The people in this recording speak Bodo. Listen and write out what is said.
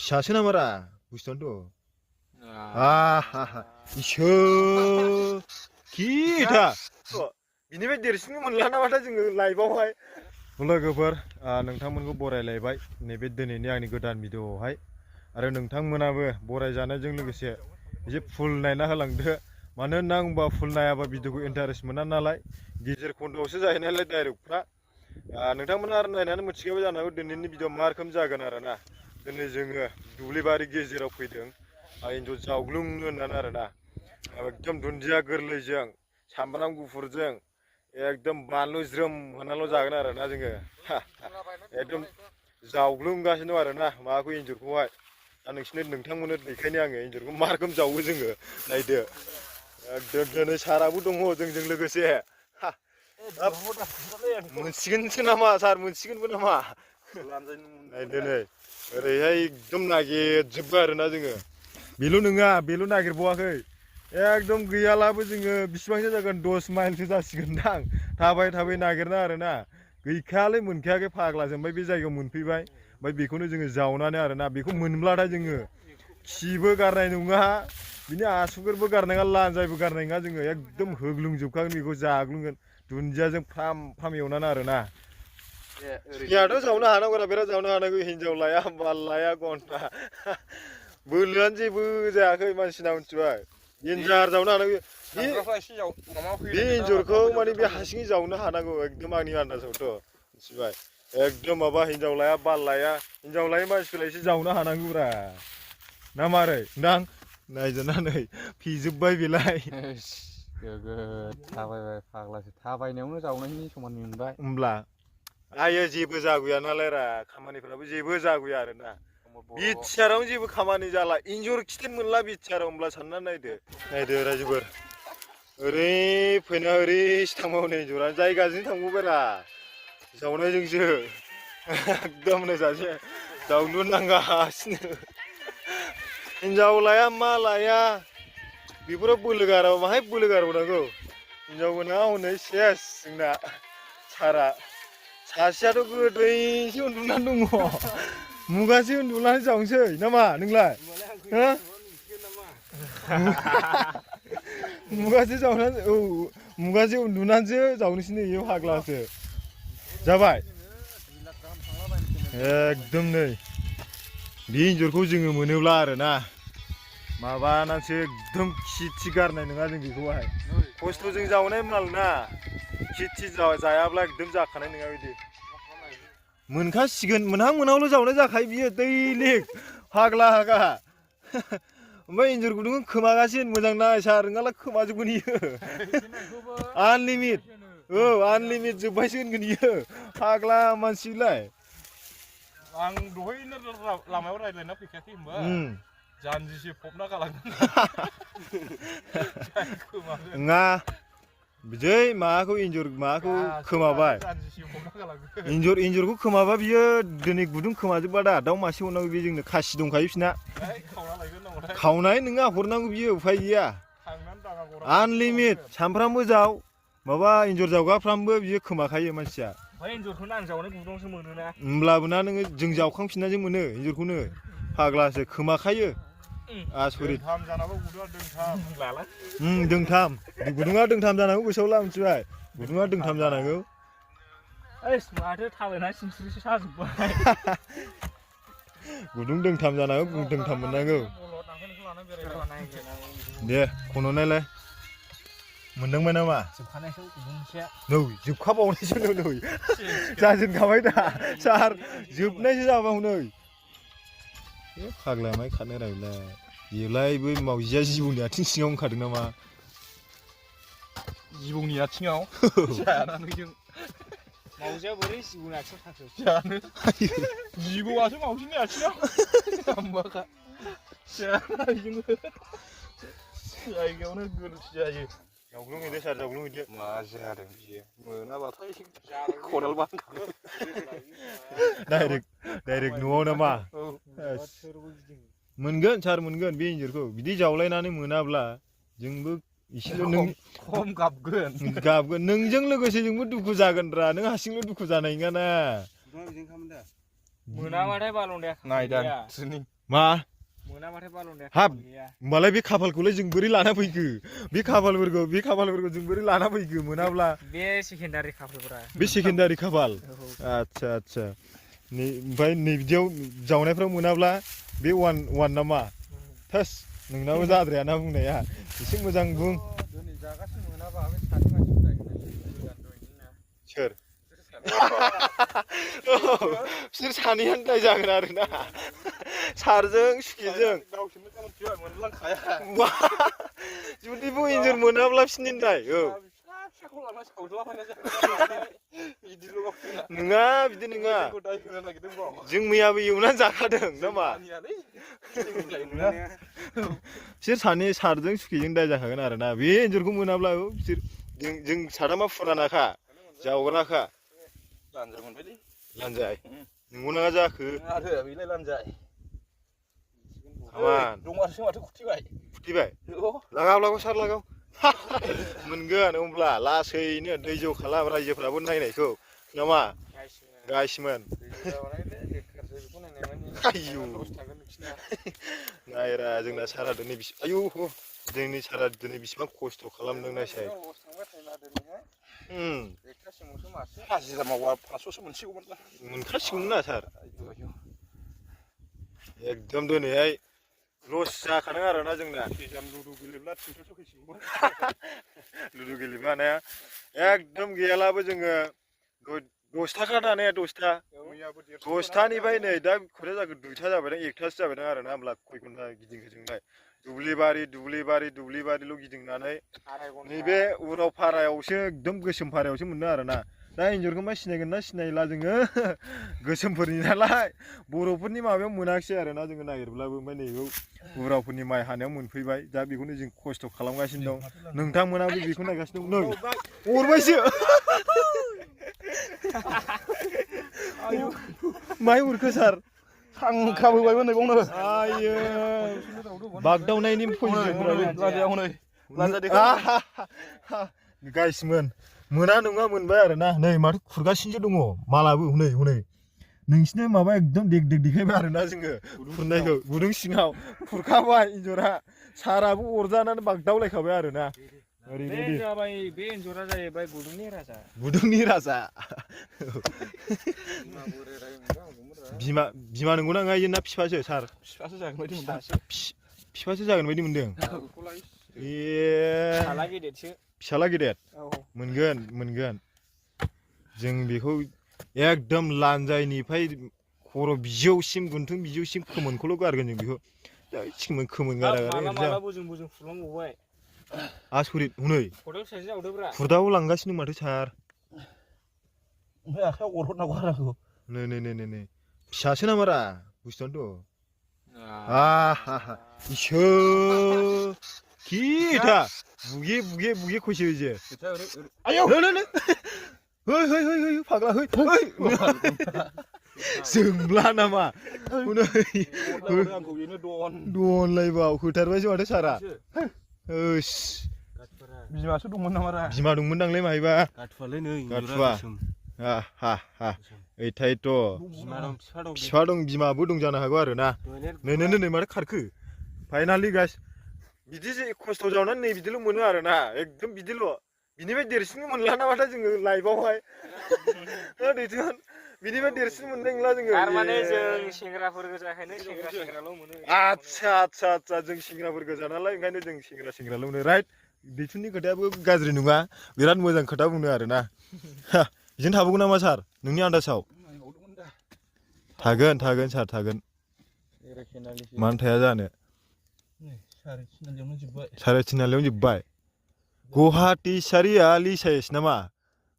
फिसासो नामारा बुस्थुआनोथ'। आहा इसोर खिथा बिनिफ्राय देरसिनबो मोनला नामाथाय जोङो लाइभआवहाय। लोगोफोर नोंथांमोनखौ बरायलायबाय नैबे दिनैनि आंनि गोदान भिडिअ'आवहाय आरो नोंथांमोनाबो बरायजानायजों लोगोसे एसे फुल नायना होलांदो। मानो होनना बुंबा फुल नायाबा भिडिअ'खौ इन्टारेस्ट मोना नालाय गेजेर खन्द'आवसो जायो नालाय डाइरेक्टफ्रा। नोंथांमोना आरो नायनानै मिथिखाबाय जानो हागौ दिनैनि भिडिअ मा रोखोम जागोन आरोना। दिनै जोङो दुब्लिबारि गेजेराव फैदों एन्जर जावग्लुंनो होननानै आरोना। एकदम दुन्दिया गोरलैजों सामब्राम गुफुरजों एकदम बानलु ज्रोम होनानैल' जागोन आरोना जोङो। एकदम जावग्लुंगासिनो दं आरोना माबाखौ एन्जरखौहाय। दा नोंथांमोननो देखायनो आङो एन्जरखौ मा रोखोम जावो जोङो नायदो। एकदम दिनै साराबो दङ जोंजों लोगोसे। मोनसिगोनसो नामा सार मोनसिगोनबो नामा? नायदो नै ओरैहाय एकदम नागिरजोब्बाय आरोना जोङो। बेल' नङा बेल' नागिरबावाखै एकदम गैयालाबो जोङो बिसिबांसो जागोन 10 माइलसो जासिगोनदां थाबाय थाबाय नागिरना आरोना। गैखायालै मोनखायाखै फाग्लासो ओमफ्राय बे जायगायाव मोनफैबाय ओमफ्राय बेखौनो जोङो जावनानै आरोना बेखौ मोनब्लाथाय जोङो खिबो गारनाय नङा बिनि आसुगुरबो गारनाङा लान्जायबो गारनाय नङा जोङो एकदम होग्लुंजोबखागोन बेखौ जाग्लुंगोन दुन्दियाजों फ्राम फ्राम एवनानै आरोना। जोंहाथ' जावनो हानांगौरा बिराद जावनो हानांगौ हिनजाव लाया बाल लाया घन्टा बोलोआनो जेबो जायाखै मानसिना मिथिबाय। एन्जार जावनो हानांगौ बे एन्जरखौ माने बे हारसिङै जावनो हानांगौ एकदम आंनि आन्दाजावथ' मिथिबाय। एकदम माबा हिनजाव लाया बाल लाया हिनजाव लायै मानसिफोरा एसे जावनो हानांगौब्रा ना मारै नोंथां? नायदोना नै फिजोब्बाय बेलाय। थाबायबाय फाग्लासो थाबायनायावनो जावनायनि समान मोनबाय। होमब्ला आयो जेबो जागुया नालाय रा खामानिफ्राबो जेबो जागुया आरोना। बिटिआरावनो जेबो खामानि जाला एन्जर खिथेन मोनला बिटिआराव होमब्ला सानना नायदो। नायदो रायजोफोर ओरै फैना ओरैसो थांबावो नै एन्जरा जायगाजों थांबावबायरा जावनायजोंसो एकदम नै सासे जावनो नांगासिनो। हिनजाव लाया मा लाया बेफोराव बोलो गाराबा माहाय बोलो गारबावनांगौ। हिनजाव गोनाङा हनै सेस जोंना सारा सासेयाथ' गोदैसो उन्दुनानै दङ मुगासे उन्दुनानै जावनोसै नामा नोंलाय? हो मुगासे जावनानै औ मुगासे उन्दुनानैसो जावनोसै नै इयाव फाग्लासो जाबाय। एकदम नै बे एन्जरखौ जोङो मोनोब्ला आरोना माबानानैसो एकदम खि थि गारनाय नङा जों बेखौहाय खस्थ'जों जावनाय माल ना खि थि जायाब्ला एकदम जाखानाय नङा बिदि। मोनखासिगोन मोनहां मोनहांल' जावनाय जाखायो बियो दैलिक फाग्ला हागा। ओमफ्राय एन्जर गुदुंखौ खोमागासिनो मोजां नाय सार नङाब्ला खोमाजोबगोन इयो। आनलिमिट औ आनलिमिट जोब्बायसो होनगोन इयो फाग्ला मानसिलाय। आं दहायनो लामायाव रायज्लायना फैखायाखै होनबा जानजिसे फबना गालांदों। नङा बिजै माबाखौ एन्जर माबाखौ खोमाबाय एन्जरखौ खोमाबा बियो दिनै गुदुं खोमाजोबबा दा दाउ मासे हरनांगौ बे जोंनो खासि दंखायो बिसिना खावनाय नङा हरनांगौ बियो उफाय गैया। आनलिमिट सानफ्रामबो जाव माबा एन्जर जावगाफ्रामबो बियो खोमाखायो मानसिया। एन्जरखौनो आं जावनाय गुदुंआवसो मोनोना होमब्लाबो ना नोङो जों जावखांफिननानैसो मोनो एन्जरखौनो फाग्लासो खोमाखायो। आसरित दोंथाम गुदुङा दोंथाम जानांगौ गोसोआव ला मिथिबाय गुदुङा दोंथाम जानांगौ। माथो थाबायना सिनस्रिसो साजोब्बाय। गुदुं दोंथाम जानांगौ गुदुं दोंथाम मोननांगौ। दे खन'नायलाय मोनदांबाय नामा? नै जोबखाबावनायसो नै जाजेनखाबाय दा सार जोबनायसो जाबाव नै फाग्लाया माय खारनो रायलाय बेलाय बै मावजिया जिबौनि आथिं सिङाव ओंखारदों नामा? जिबौनि आथिङाव मावजिया बोरै जिबौनि आथिङाव थाखो जानो जिबौआसो मावजिनि आथिङाव जायगायावनो गोरोन्थि जायो। जावग्लुंहैदो सार जावग्लुंहैदो मा जादों बियो मोनाबाथाय खदाल बानखागोन डाइरेक्ट न'आव नामा? मोनगोन सार मोनगोन बे एन्जरखौ बिदि जावलायनानै मोनाब्ला जोंबो एसेल' नों खम गाबगोन नोंजों लोगोसे जोंबो दुखु जागोनब्रा नों हारसिंल' दुखु जानाय नङाना। मोनाबाथाय बाल'दाया नायदां मा मोनाबाथाय बाल'नाया हाब गैया होमबालाय बे खाफालखौलाय जों बोरै लाना फैखो बे खाफालफोरखौ जों बोरै लाना फैखो मोनाब्ला बे सेकेन्डारि खाफालफोरा बे सेकेन्डारि खाफाल आदसा आदसा ओमफ्राय नै बिदियाव जावनायफ्राव मोनाब्ला बे वान नामा थोस नोंनाबो जाद्रायाना बुंनाया एसे मोजां बुं दिनै जागासिनो मोनाबा बे सानै मानसिखौ जाहैगोन सोर बिसोर सानैयानो दाय जागोन आरोना सारजों सुखिजों गावसोरनो गाबोन मोनलांखाया जुदिबो इन्जर मोनाब्ला बिसोरनि दाय औ फिसाखौ लाना सावज्लाबायना नङा बिदि नङा जों मैयाबो एवनानै जाखादों नामा बिसोर सानै सारजों सुखिजों दाय जाखागोन आरोना बे एन्जरखौ मोनाब्ला बिसोर जों साथामा फुरानाखा जावग्राखा लानजाय नंगौ नङा जाखो बेलाय लानजाय दंमारसो माथो खुथिबाय लागाव सार लागाव मोनगोन होमब्ला लासैनो दै जौ खालाम रायजोफ्राबो नायनायखौ नामा गाइसमोन आयु नायरा जोंना सारा दिनै आयु जोंनि सारा दिनै बेसिबां खस्थ' खालामदों नायसाय हाजिरा मावबा 500सो मोनसिगौमोन मोनखासिगौमोन ना सार एकदम दिनैहाय लस जाखादों आरोना जोंना लुदु गेलेब्ला 300 फैसिगौमोन लुदु गेलेनो हानाया एकदम गैयालाबो जोङो 10 थाखा दानाया 10थानिफ्राय नै दा खयथा जाखो 2था जाबायदां 1थासो जाबायदां आरोना होमब्ला खय घन्टा गिदिंखो जोंलाय दुब्लिबारिल' गिदिंनानै नैबे उराव फारायावसो एकदम गोसोम फारायावसो मोनदों आरोना दा एन्जरखौ मा सिनायगोन ना सिनायला जोङो गोसोमफोरनि नालाय बर'फोरनि माबायाव मोनाखिसै आरोना जोङो नागिरब्लाबो ओमफ्राय नैबे उरावफोरनि माइ हानायाव मोनफैबाय दा बेखौनो जों खस्थ' खालामगासिनो दं नोंथांमोनाबो बेखौ नायगासिनो दं नै अरबायसो माइ उरखो सार थांखाबोबायमोन नै बावनो आयो बागदावनायनि गाइसमोन मोना नङा मोनबाय आरोना नै माथो खुरगासिनोसो दङ मालाबो हनै नोंसिनो माबा एकदम देखायबाय आरोना जोङो खुरनायखौ गुदुं सिङाव खुरखाबाय एन्जरा साराबो अरजानानै बागदावलायखाबाय आरोना बे एन्जरा जाहैबाय गुदुंनि राजा बिमा नंगौना नङा ना बिफासो सार फिसासो जागोन बायदि मोनदों बिफासो जागोन बायदि मोनदों फिसाला गेदेर मोनगोन जों बेखौ एकदम लानजायनिफ्राय खर' बिजौसिम गुन्थुं बिजौसिम खोमोनखौल' गारगोन जों बेखौ खोमोन गारा आसरित हनै खुरदाव लांगासिनो माथो सार ओमफ्राय आखायाव अरहरनांगौ आरो नै फिसासो नामारा बुस्थुआनोथ' इसोर खिथा बुगे खयसो जे आयौ है फाग्ला है जोंब्ला नामा दनलायबाव होथारबायसो माथो सारा बिमासो दंमोन नामा बिमा दंमोनदांलै माहायबा गाथुवा ओइथायथ' बिफा दं बिमाबो दं जानो हागौ आरोना नै माथो खारखो फाइनालि गाइस बिदि खस्थ' जावनानै नै बिदिल' मोनो आरोना एकदम बिदिल' बिनिफ्राय देरसिन मोनला नामाथाय जोङो लाइफआवहाय बिनिफ्राय देरसिन मोननाय नंला जोङो थारमाने जों सेंग्राफोर गोजाखायनो सेंग्राल' मोनो आदसा जों सेंग्राफोर गोजा नालाय ओंखायनो जों सेंग्राल' मोनो राइट दैथुननि खोथायाबो गाज्रि नङा बिराद मोजां खोथा बुंदों आरोना बिदिनो थाबावगोन नामा सार नोंनि आन्दासाव थागोन सार थागोन मानो थाया जानो साराय थिनालियावनो जोब्बाय गुवाहाटि सारियालि साइस नामा